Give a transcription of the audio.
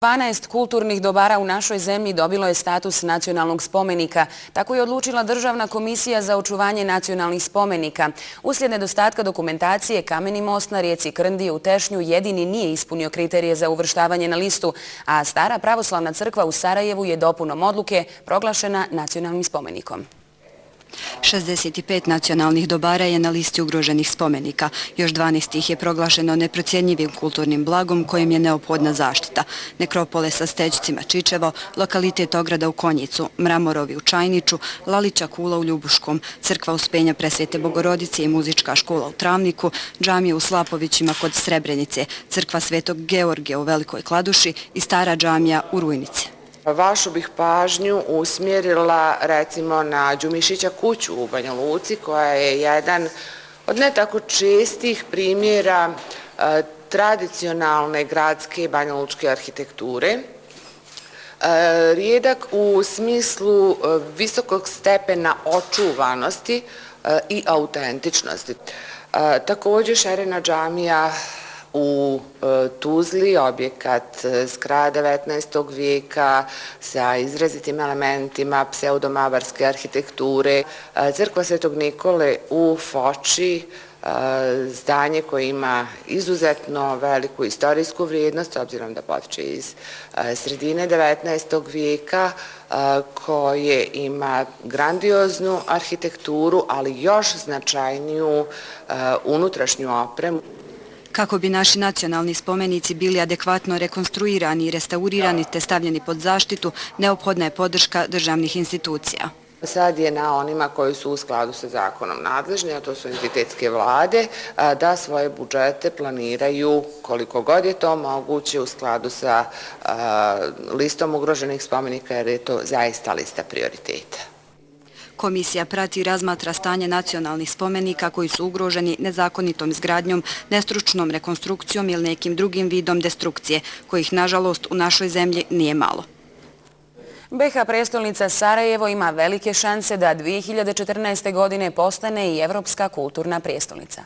12 kulturnih dobara u našoj zemlji dobilo je status nacionalnog spomenika. Tako je odlučila Državna komisija za očuvanje nacionalnih spomenika. Uslijed nedostatka dokumentacije, kameni most na rijeci Krndi u Tešnju jedini nije ispunio kriterije za uvrštavanje na listu, a Stara pravoslavna crkva u Sarajevu je dopunom odluke proglašena nacionalnim spomenikom. 65 nacionalnih dobara je na listi ugroženih spomenika. Još 12 ih je proglašeno neprocjenjivim kulturnim blagom kojem je neophodna zaštita. Nekropole sa stećcima Čičevo, lokalitet Ograda u Konjicu, Mramorovi u Čajniču, Lalića kula u Ljubuškom, crkva Uspenja Presvete Bogorodice i muzička škola u Travniku, džamije u Slapovićima kod Srebrenice, crkva Svetog Georgija u Velikoj Kladuši i stara džamija u Rujnici. Vašu bih pažnju usmjerila recimo na Đumišića kuću u Banja Luci, koja je jedan od ne tako čestih primjera tradicionalne gradske banjalučke arhitekture. Rijedak u smislu visokog stepena očuvanosti i autentičnosti. Također šarena džamija u Tuzli, objekat s kraja 19. vijeka sa izrazitim elementima pseudomavarske arhitekture, crkva Svetog Nikole u Foči, zdanje koje ima izuzetno veliku istorijsku vrijednost, obzirom da potiče iz sredine 19. vijeka, koje ima grandioznu arhitekturu, ali još značajniju unutrašnju opremu. Kako bi naši nacionalni spomenici bili adekvatno rekonstruirani i restaurirani te stavljeni pod zaštitu, neophodna je podrška državnih institucija. Sad je na onima koji su u skladu sa zakonom nadležni, a to su entitetske vlade, da svoje budžete planiraju koliko god je to moguće u skladu sa listom ugroženih spomenika, jer je to zaista lista prioriteta. Komisija prati i razmatra stanje nacionalnih spomenika koji su ugroženi nezakonitom izgradnjom, nestručnom rekonstrukcijom ili nekim drugim vidom destrukcije, kojih nažalost u našoj zemlji nije malo. BiH prestolnica Sarajevo ima velike šanse da 2014. godine postane i Evropska kulturna prijestolnica.